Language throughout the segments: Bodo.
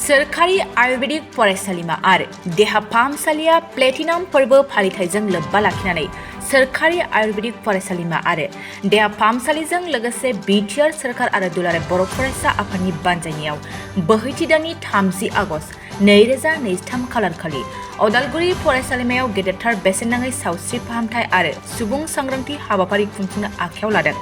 सोरखारि आयुर्वेदिक फरायसालिमा आरो देहा फाहामसालिया प्लेटिनाम फोरबो फालिथायजों लोब्बा लाखिनानै सोरखारि आयुर्वेदिक फरायसालिमा आरो देहा फाहामसालिजों लोगोसे बिटिआर सोरखार आरो दुलाराय बर' फरायसा आफादनि बानजायनायाव बोहैथि दाननि 30 आगस्ट 2023 खालारखालि अदालगुरि फरायसालिमायाव गेदेरथार बेसेन नाङै सावस्रि फाहामथाय आरो सुबुं सांग्रांथि हाबाफारि खुंफुंनो आखायाव लादों।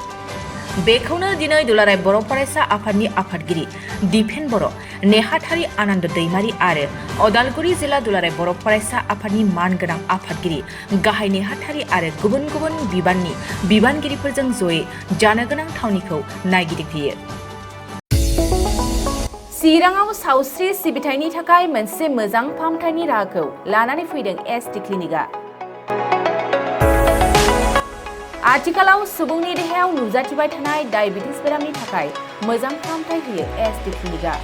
बेखौनो दिनै दुलाराय बर' फरायसा आफादनि आफादगिरि दिपेन बर', नेहाथारि आनन्द दैमारि आरो अदालगुरि जिल्ला दुलाराय बर' फरायसा आफादनि मानगोनां आफादगिरि, गाहाय नेहाथारि आरो गुबुन गुबुन बिबाननि बिबानगिरिफोरजों जयै जानो गोनां थावनिखौ नायगिदिंहैयो। चिराङाव सावस्रि सिबिथायनि थाखाय मोनसे मोजां फाहामथायनि राहाखौ लानानै फैदों एसटि क्लिनिकआ। आथिखालाव सुबुंनि देहायाव नुजाथिबाय थानाय डायबिटिस बेरामनि थाखाय मोजां फाहामथाय होयो एसटि क्लिनिकआ।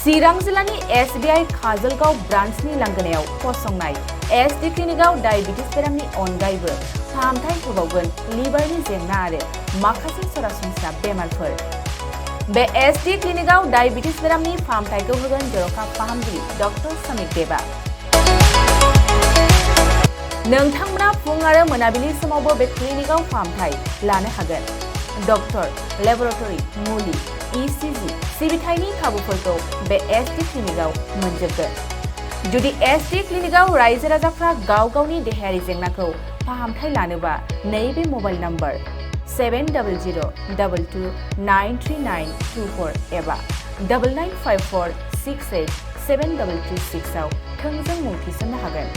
चिरां जिल्लानि एसबिआइ काजलगाव ब्रान्चनि लांगोनायाव फसंनाय एसटि क्लिनिकआव डायबिटिस बेरामनि अनगायैबो फाहामथाय होबावगोन लिभारनि जेंना आरो माखासे सरासनस्रा बेमारफोर। बे एसटि क्लिनिकआव डायबिटिस बेरामनि फाहामथायखौ होगोन जर'खा फाहामगिरि डक्टर समिक देबा। नोंथांमोना फुं आरो मोनाबिलि समावबो बे क्लिनिकआव फाहामथाय लानो हागोन। डक्टर, लेबरेटरि, मुलि, इसिजि सिबिथायनि खाबुफोरखौ बे एसटि क्लिनिकआव मोनजोबगोन। जुदि एसटि क्लिनिकआव रायजो राजाफ्रा गाव गावनि देहायारि जेंनाखौ फाहामथाय लानोबा नैबे मबाइल नम्बर 7002293924 एबा 9954687336 आव थोंजों मुं थिसननो हागोन।